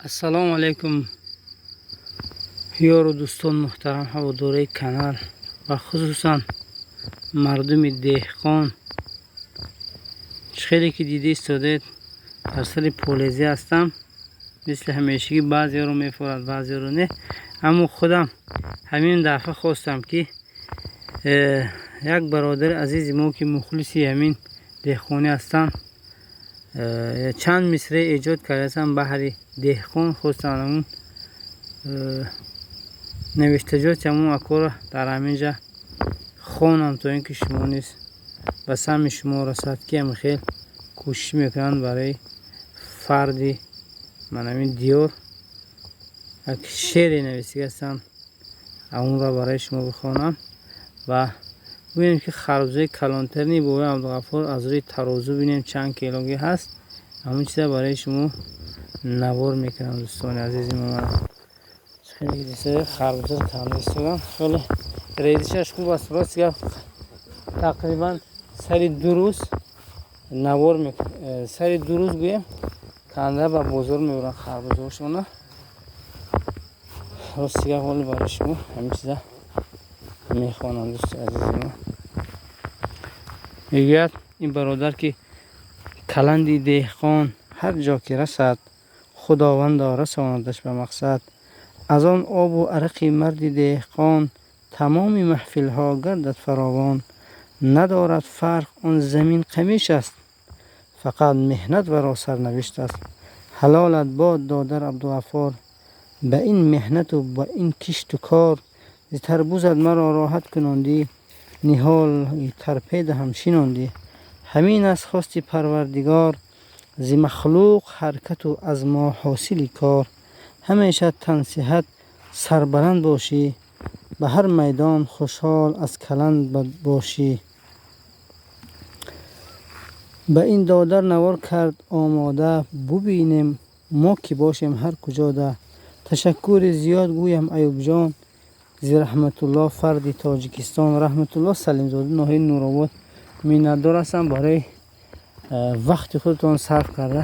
Ассалому алайкум, ёру дӯстон, муҳтарам ҳаводораи канал ва хусусан мардуми деҳқон. Хеле ки дида истодед, дар сари полезӣ ҳастам. Мисли ҳамешагӣ баъзеро мефорад, баъзеро не, аммо худам ҳамин дафъа хостам, ки як бародари азизи мо, ки мухлиси ҳамин деҳқонӣ ҳастанд, чанд мисраe эҷод кардаастанд баҳри деҳқон. Хостам ҳамун навиштаҷоти ҳамун акора дар ҳамин ҷа хонам, то ин ки шумо низ ба самъи шумо расад, ки ҳамин хел кӯшиш мекунанд барои фарди ман ҳамин диёр. Як шеъре нависига ҳастанд, ҳамонро барои шумо бихонам ва бубинем, ки харбузаи калонтарини бобои Абдуғаффор аз рӯи тарозу бинем, чанд килогӣ ҳаст. Ҳамон чиза барои шумо навор мекунам, дӯстони азизи мо. Хеле харбуза канда истодам, хеле резишаш хуб аст. Рост гап, тақрибан сари 2 рӯз навор, сари 2 рӯз гӯем, канда ба бозор мебаранд харбузаҳошона. Рости гап, ҳоли барои шумо ҳамин чиза мехонам, дӯсти азизи мо. Мегӯяд ин бародар, ки каланди деҳқон ҳар ҷо ки расад, Худовандо, расонадаш ба мақсад. Аз он обу арақи марди деҳқон тамоми маҳфилҳо гардад фаровон. Надорад фарқ, он замин қамиш аст, фақат меҳнат варо сарнавишт аст. Ҳалолат бод, додар Абдуғаффор, ба ин меҳнату ба ин кишту кор. Зи тарбузат маро роҳат кунондӣ, ниҳоли тарпеда ҳам шинондӣ. Ҳамин аст хости Парвардигор зи махлуқ ҳаракату аз мо ҳосили кор. Ҳамеша тансиҳат, сарбаланд бошӣ, ба ҳар майдон хушҳол аз каланд бошӣ. Ба ин додар навор кард омода, бубинем мо ки бошем ҳар куҷода. Ташаккури зиёд гӯям, Аюбҷон, зи Раҳматулло, фарди Тоҷикистон. Раҳматулло Салимзода, ноҳияи Нуробод. Миннатдор ҳастам барои вақти худатон сарф карда,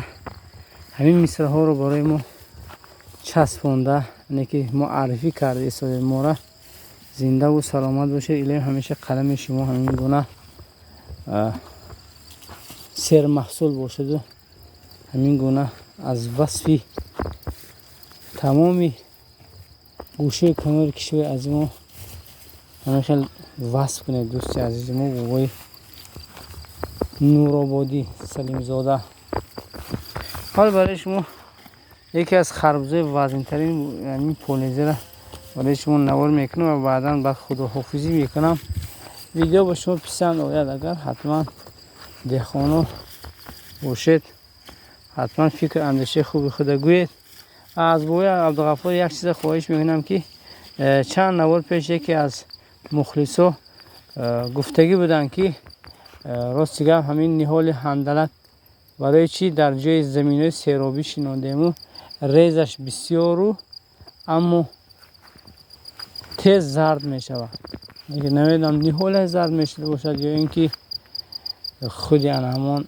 ҳамин мисраҳоро барои мо часпонда, яъне ки муаррифӣ карда истодед мора. Зиндаву саломат бошед. Илоҳӣ, ҳамеша қалами шумо ҳамин гуна сермаҳсул бошаду ҳамин гуна аз васфи тамоми гӯшаи канори кишвари азизи мо ҳамин хел васф кунед. Дӯсти азизи мо, бобои Нурободӣ Салимзода, ҳол барои шумо яке аз харбузаи вазнинтарин ҳамин полезиро барои шумо навор мекунам ва баъдан ба худоҳофизӣ мекунам. Видео ба шумо писанд ояд агар, ҳатман деҳқоно бошед, ҳатман фикр андешаи хуби худа гӯед. Аз бобои Абдуғаффор як чиза хоҳиш мекунам, ки чанд навор пеш яке аз мухлисо гуфтагӣ буданд, ки рости гап, ҳамин ниҳоли ҳандалак барои чӣ дар ҷои заминҳои серобӣ шинондему, резаш бисёру, аммо тез зард мешавад. Намедонам, ниҳолаш зард мешуда бошад ё ин ки худи ана ҳамон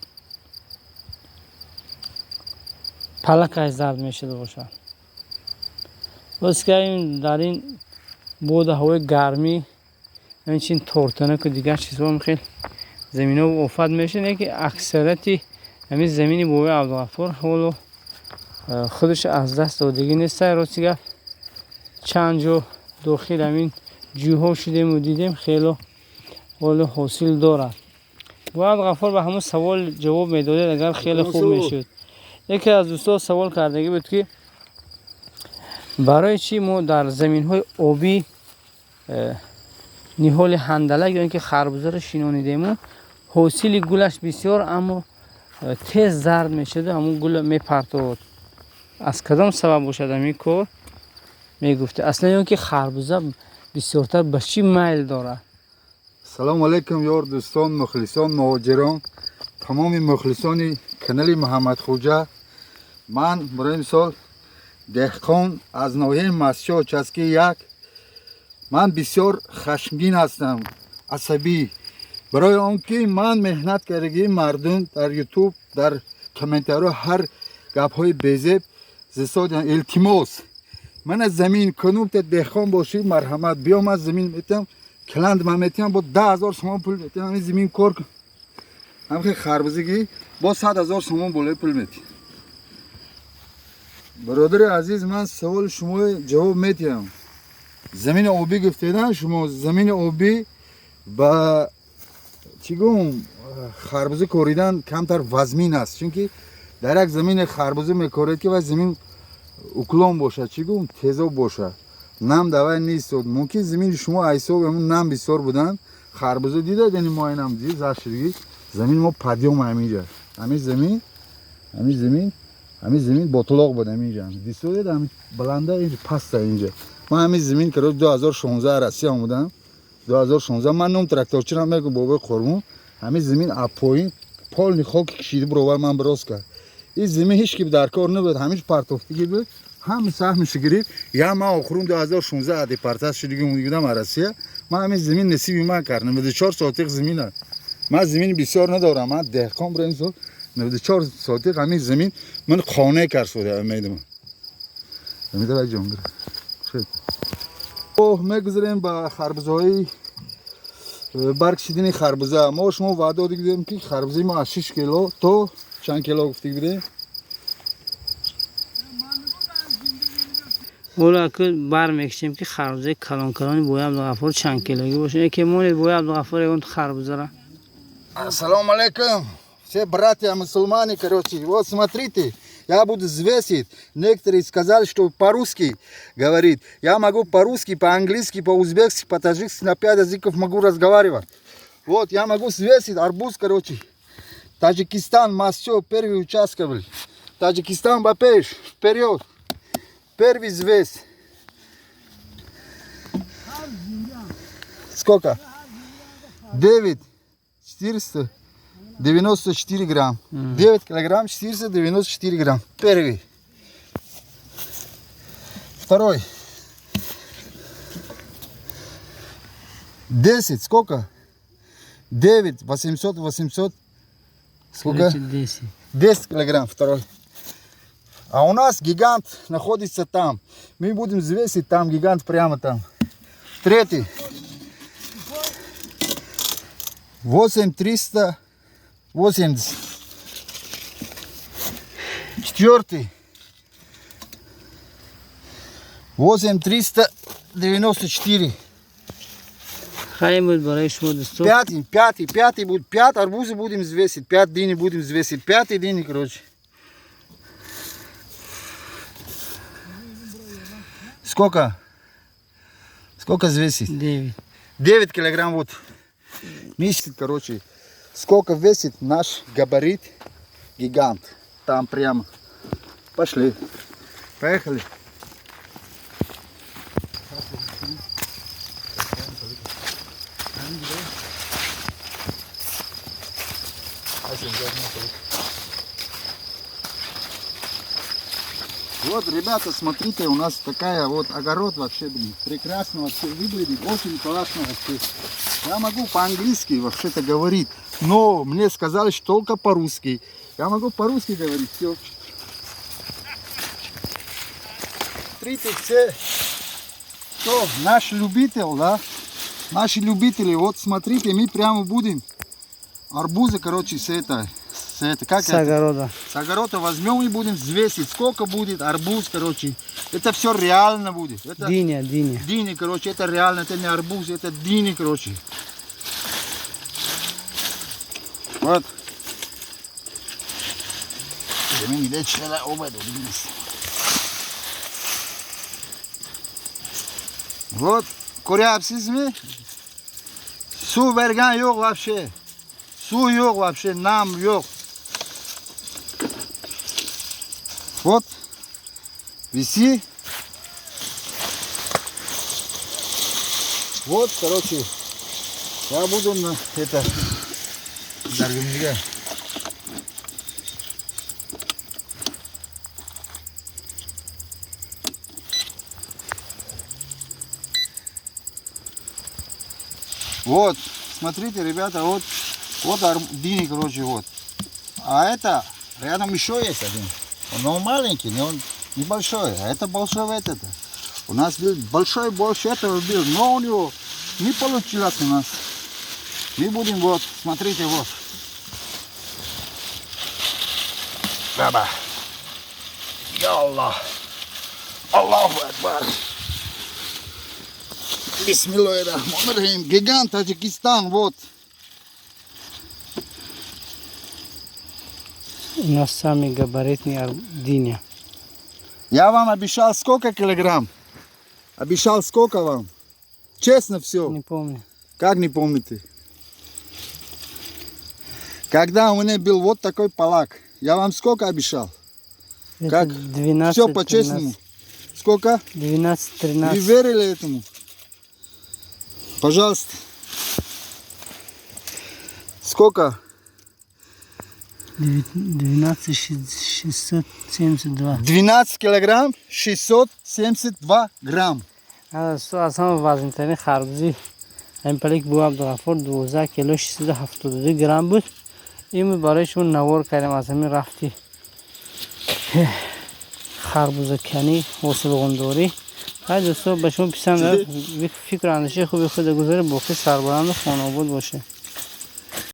палакаш зард мешуда бошад. Рости, дар ин боду ҳавои гармӣ ҳамчин тортанаку дигар чизҳо хел заминҳо офат мешавад, леки аксарияти ҳамин замини бобои Абдуғаффор ҳоло худаш аз даст додагӣ нест. Рости гап, чанд ҷо дохил ҳамин ҷӯйҳо шудему дидем, хело ҳоло ҳосил дорад. Бобои Абдуғаффор, ба ҳамон савол ҷавоб медодед агар, хеле хуб мешуд. Яке аз дӯстон савол кардагӣ буд, ки барои чӣ мо дар заминҳои обӣ ниҳоли ҳандалак ё ин ки харбузаро шинонидему, ҳосили гулаш бисёр, аммо тез зард мешуду ҳамон гул мепартовад? Аз кадом сабаб бошад ҳамин кор, мегуфти аслан, ё ин ки харбуза бисёртар ба чӣ майл дорад? Салому алайкум, ёр, дӯстон, мухлисон, муҳоҷирон, тамоми мухлисони канали Муҳаммадхоҷа. Ман барои мисол деҳқон аз ноҳияи Мастчоҳ, участки 1. Ман бисёр хашмгин ҳастам, асабӣ, барои он ки ман меҳнат кардагии мардум дар Ютуб, дар комментариҳо ҳар гапҳои безеб. Зисодиан, илтимос, мана замин кунубта деҳқон бошӣ, марҳамат, биё, ман замин метиҳам, кланд ман метиҳам, бо 10 000 сомон пул метиҳам, ҳамин замин кор кун. Ҳамхел харбузагӣ бо 100 000 сомон болои пул метиҳам. Бародари азиз, ман саволи шумо ҷавоб метиҳам. Замини обӣ гуфтедан шумо, замини обӣ ба чӣ гум харбуза коридан камтар вазмин аст, чунки дар як замини харбуза мекоред, ки вай замин уклон бошад, чӣ гум тезоб бошад, нам давай нест. Мумкин замини шумо ҳисоби ҳамун нам бисёр будан харбуза дидад, яъне мо инам дид заршидагӣ замини мо подъём ҳаминҷа, ҳамин замин, ҳамин замин, ҳамин замин ботлоқ буд, ҳаминҷа дисодед, ҳамин баланда, инҷа паста инҷа. Ман ҳамин замин ки 2016 Россия омадам, 2016 ман ном тракторчирам мегӯм, бобои Қурбон, ҳамин замин аз поин полный хоки кишида бировар ман бирос кард. Ин замин ҳеч ки дар кор набуд, ҳамин партофтагӣ буд, ҳама саҳмашо гирифт. Я ман охирун 2016 депортат шудагӣ будам аз Россия, ман ҳамин замин насиби ман кард, 94 сотиқ замин. Ман замини бисёр надорам, ман деҳқон бирем, сол 94 сотиқ ҳамин замин ман қонеъ кард шуда умедам. Умеда ҷон бир. Мегузарем ба харбузаҳои баркшидини харбуза. Мо шумо ваъда дода будем, ки харбузаи мо аз 6 кило то чанд кило гуфта будем? Ола ки бармекшем, ки харбузаи калон калони бои Абдуғаффор чанд килогӣ бошад. Яке монед бои Абдуғаффор ягон харбузара. Ассалому алейкум, все братья мусульмане, короче, вот смотрите, я буду взвесить. Некоторые сказали, что по-русски говорит. Я могу по-русски, по-английски, по-узбекски, по-таджикски, на 5 языков могу разговаривать. Вот, я могу взвесить арбуз, короче. Таджикистан, Мастё, первый участок был. Таджикистан, ба пеш, вперед. Первый взвес. Сколько? 9, 494 грамм. 9 килограмм 494 грамм. Первый. Второй. 10. Сколько? 9, 800, 800. Сколько? 10. 10 килограмм второй. А у нас гигант находится там. Мы будем взвесить там гигант прямо там. Третий. 8 380. Четвертый. 8 394. Хайр буд барои шумо дӯстон. Пятый, пятый, пятый будет. Пять арбузы будем взвесить. Пять дыни будем взвесить. Пятый дыни, короче. Сколько? Сколько взвесить? 9. 9 килограмм вот. Месяц, короче. Сколько весит наш габарит гигант? Там прямо. Пошли. Поехали. Вот, ребята, смотрите, у нас такая вот огород вообще, блин, прекрасно вообще выглядит, очень классно вообще. Я могу по-английски вообще-то говорить, но мне сказали, что только по-русски. Я могу по-русски говорить, все. Смотрите, все, кто наш любитель, да, наши любители, вот смотрите, мы прямо будем арбузы, короче, с этой, как С это? Огорода. С огорода возьмем и будем взвесить, сколько будет арбуз, короче. Это все реально будет. Это Диня, диня. Дыни, короче, это реально, это не арбуз, это дыни, короче. Вот. Замин иде чела оба додимиз. Вот, ko'ryapsizmi? Suv bergan yo'q вообще. Suv yo'q вообще, nam yo'q. Вот. Виси. Вот, короче, я буду на это даргимга. Вот, смотрите, ребята, вот, вот дыни, короче, вот. А это рядом еще есть один. Он маленький, но он Небольшой, а это большой этот. У нас был большой, больше этого был, но у него не получилось у нас. Мы будем вот, смотрите, вот. Баба. Я Аллах. Аллаху Акбар. Бисмиллахир-рахманир-рахим. Гигант Таджикистан, вот. У нас самый габаритный диня. Я вам обещал сколько килограмм? Обещал сколько вам? Честно все. Не помню. Как не помните? Когда у меня был вот такой палак, я вам сколько обещал? Это Как? 12, Все по-честному. Сколько? 12-13. Вы верили этому? Пожалуйста. Сколько? 12 672. 12 килограмм 672 грамм. Аз ҳама вазнтарин харбузи ҳамин палик бу Абдуғаффор 12 кило 672 грамм буд. Имрӯз барои шумо навор кардем аз ҳамин рафти харбузаканӣ, ҳосилғондорӣ. Хай дӯсто, ба шумо писанд аст, фикру андешаи хуби худа гузоред, боқӣ сарбаланду хонаобод бошед.